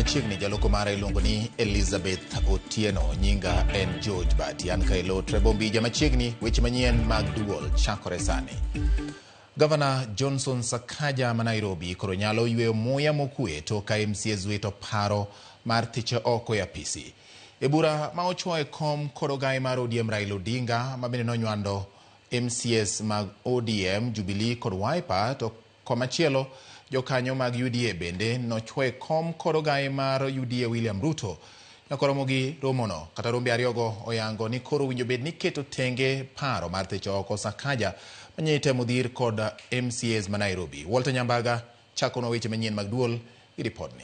Machiegni jaloko mara iluongo ni Elizabeth Otieno, nyinga en George Bati. An ka ilo Trevor Mbija. Machiegni weche manyien mag duol chakore sani. Gavana Johnson Sakaja ma Nairobi koro nyalo yweyo muya mokwe tok ka MCAs wito paro mar thiche oko e apisi. E bura ma ochwo e kom kod ogaye mar ODM Raila Odinga ma bende nonywando MCAs mag ODM, Jubilee kod Wiper to komachielo jokanyo mag UDA bende nochwo e kom kod ogaye mar UDA William Ruto. Nyakoromo gi romono kata rombe ariyogo oyango ni koro winjo bed ni keto tenge paro mar thicho oko Sakaja manye itemo dhir kod MCAs ma Nairobi. Walter Nyambaga chakonwa weche manyien mag duol gi ripodni.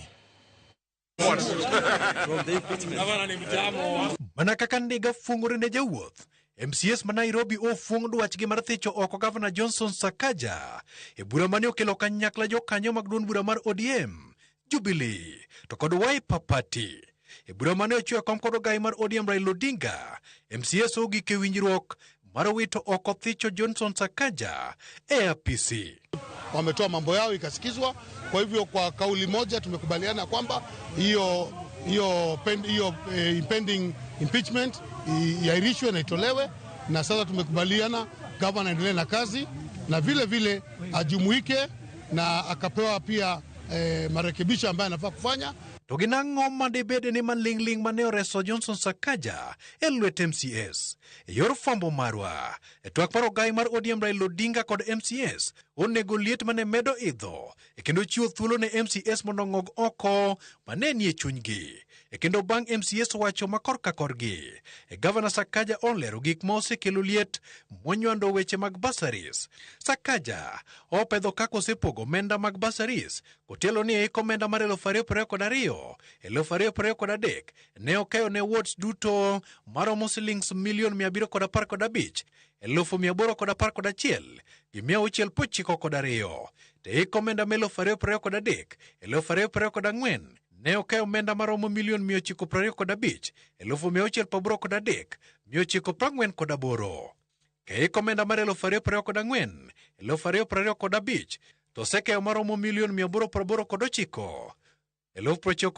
Mana kaka ndiga fuong'ore ne jawuoth, MCAs ma Nairobi ofuong' dwachgi mar thicho oko Gavana Johnson Sakaja e bura mane okelo kanyakla jokanyo mag duond bura mar ODM, Jubilee to kod Wiper Party. E bura mane ochwe kom kod ogai mar ODM Raila Odinga, MCAs ogik e winjruok mar wito oko thicho Johnson Sakaja e apisi. Wametoa mambo yao ikasikizwa. Kwa hivyo kwa kauli moja tumekubaliana kwamba hiyo hiyo hiyo impending impeachment iahirishwe na itolewe, na sasa tumekubaliana gavana aendelee na kazi na vile vile ajumuike na akapewa pia marekebisho ambayo anafaa kufanya. To gin ang'o madibed ni maling'ling' mane oreso Johnson Sakaja e lwet MCAs? E yor fwambo marwa, e twak mar ogai mar ODM Raila Odinga kod MCAs onego liet mane medo idho e kendo chiwo thuolo ne MCAs mondo ong'og oko mane nie chunygi. E kendo bang' MCAs wacho ma korka korgi, e Gavana Sakaja olero gik ma osekelo liet monywando weche mag bursaries. Sakaja opedho kaka osepogo omenda mag bursaries kotielo ni eik omenda mar 2022, 2023 ne okeyo ne wards duto maromo silings milion 715 811 gi 692. To eik omenda ma 2023, 2024 ne okeyo omenda maromo milion 925 683 948. Keik omenda mar 2024, 2025 to osekeyo maromo milion 889 93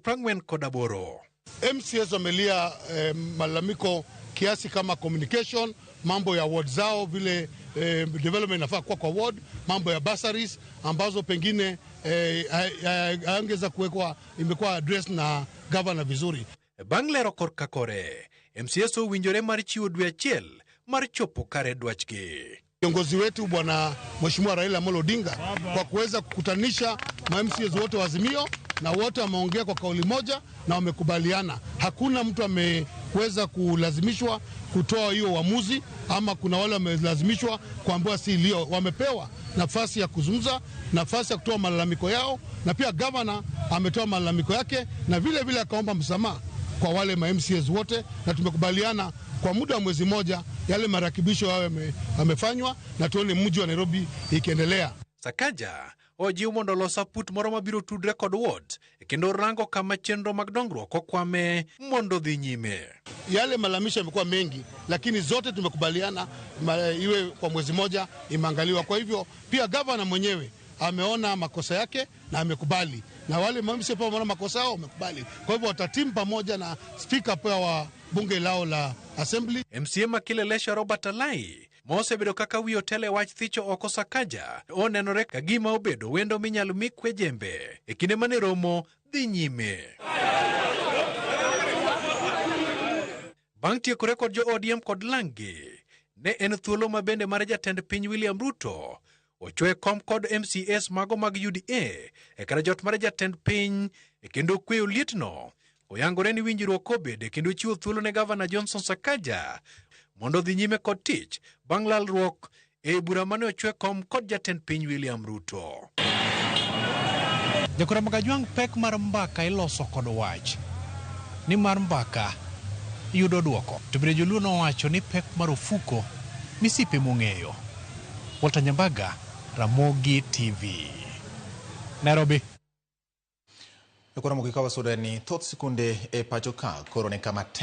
648. MCAs wamelia malalamiko kiasi kama communication, mambo ya ward zao vile development inafaa kuwa kwa ward, mambo ya bursaries ambazo pengine hayangeweza kuwekwa, imekuwa address na governor vizuri. Bang' lero korka kore, MCAs owinjore mar chiwo dwe achiel mar chopo kare dwachgi. Kiongozi wetu Bwana Mheshimiwa Raila Amolo Odinga kwa kuweza kukutanisha ma MCAs wote wa Azimio na wote wameongea kwa kauli moja na wamekubaliana. Hakuna mtu ameweza kulazimishwa kutoa hiyo uamuzi ama kuna wale wamelazimishwa kuambiwa si lio. Wamepewa nafasi ya kuzungumza, nafasi ya kutoa malalamiko yao, na pia gavana ametoa malalamiko yake na vile vile akaomba msamaha kwa wale ma MCAs wote, na tumekubaliana kwa muda wa mwezi moja yale marekebisho yao yamefanywa na tuone mji wa Nairobi ikiendelea. Sakaja ojiw mondo olos aput moro mabiro tudre kod ward kendo rango kama chenro mag dongruok okwame mondo dhi nyime. Yale malalamisho yamekuwa mengi, lakini zote tumekubaliana iwe kwa mwezi moja imeangaliwa. Kwa hivyo pia gavana mwenyewe ameona makosa yake na amekubali, na wale ma MCA pia wameona makosa yao wamekubali. Kwa hivyo watatimu pamoja na speaker pia wa bunge lao la assembly. MCA ma Kileleshwa Robert Alai mosebedo kaka wi otelo e wach thicho oko Sakaja onenore ka gima obedo wendo minyalo mi kwe jembe e kinde mane romo dhi nyime. Bang' tiekore kod jo ODM kod langgi, ne en thuolo ma bende mar jatend piny William Ruto ochwe kom kod MCAs mago mag UDA e kar jot mar jatend piny e kendo kweyo lietno. Oyangore ni winjruok obede kendo chiwo thuolo ne Gavana Johnson Sakaja mondo odhi nyime kod tich bang' lalruok e bura mane ochwe kom kod jatend piny William Ruto. Jakora Magajwang', pek mar mbaka iloso kod wach, nimar mbaka yudo duoko. To bende joluo nowacho ni pek mar ofuko misipe mong'eyo. Walter Nyambaga, Ramogi TV, Nairobi. Koro mogik ka wasudo en ni thoth sikunde e pacho ka koro ni kama tek.